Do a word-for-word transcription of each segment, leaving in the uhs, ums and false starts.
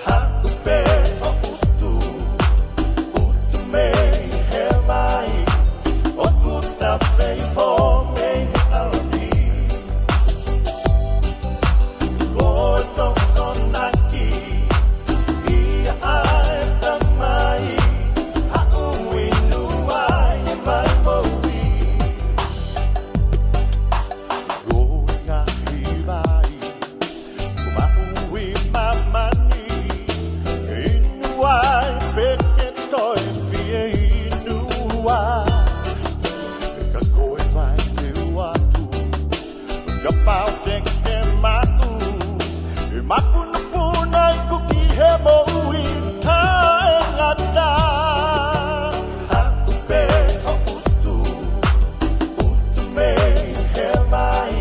Haʻu pē ʻo ʻutu, ʻutu mei he vai, ʻoku ta fei fō mei he ʻalu ni. Ko e tokonaki, ʻi ai e tamai, haʻu inu ai e mai moʻui. Ko e ngaahi vai, ko maʻu ʻi māmani, inu ai pē ke toe fie inu ai. Ka ko e vai te u ʻatu, kapau te ke maʻu, ʻe mapunopuna ʻeku ki he moʻui taʻengata. Haʻu pē ʻo ʻutu, ʻutu mei he vai,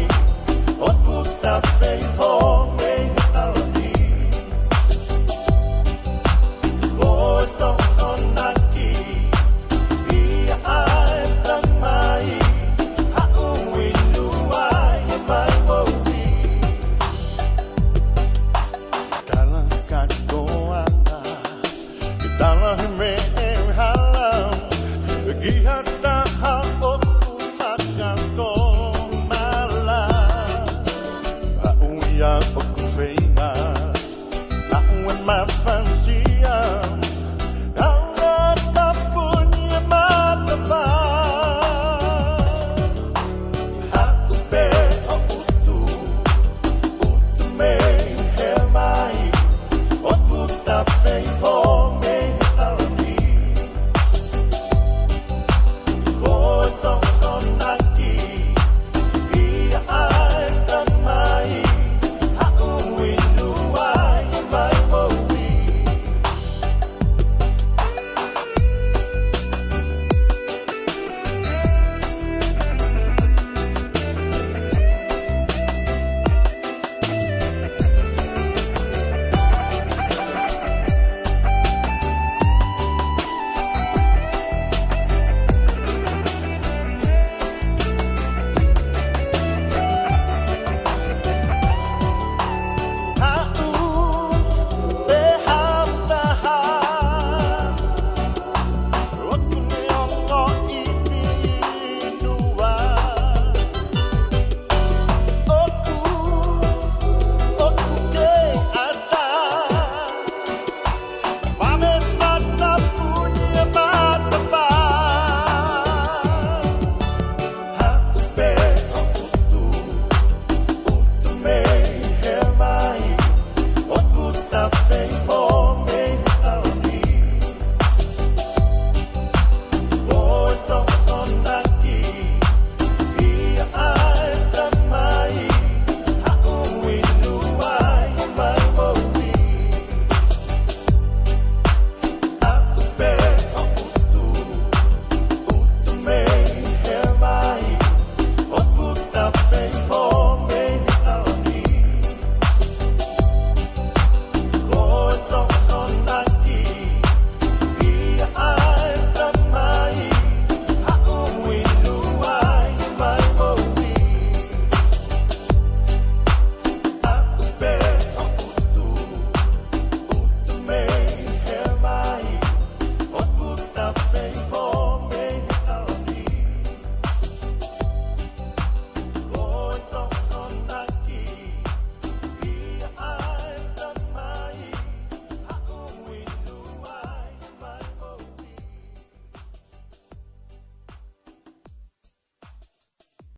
ʻoku ta fei fō mei he ʻalu ni. Ko e tokonaki, ʻi ai e tamai, haʻu inu ai e mai moʻui. Tala kātoanga, ke tala he meʻa ʻe hala, ki ha taha ʻoku fakatomala. Haʻu ia ʻoku feinga, haʻu e mafasia, haʻu e tapuni e matapā. Haʻu pē ʻo ʻutu, ʻutu mei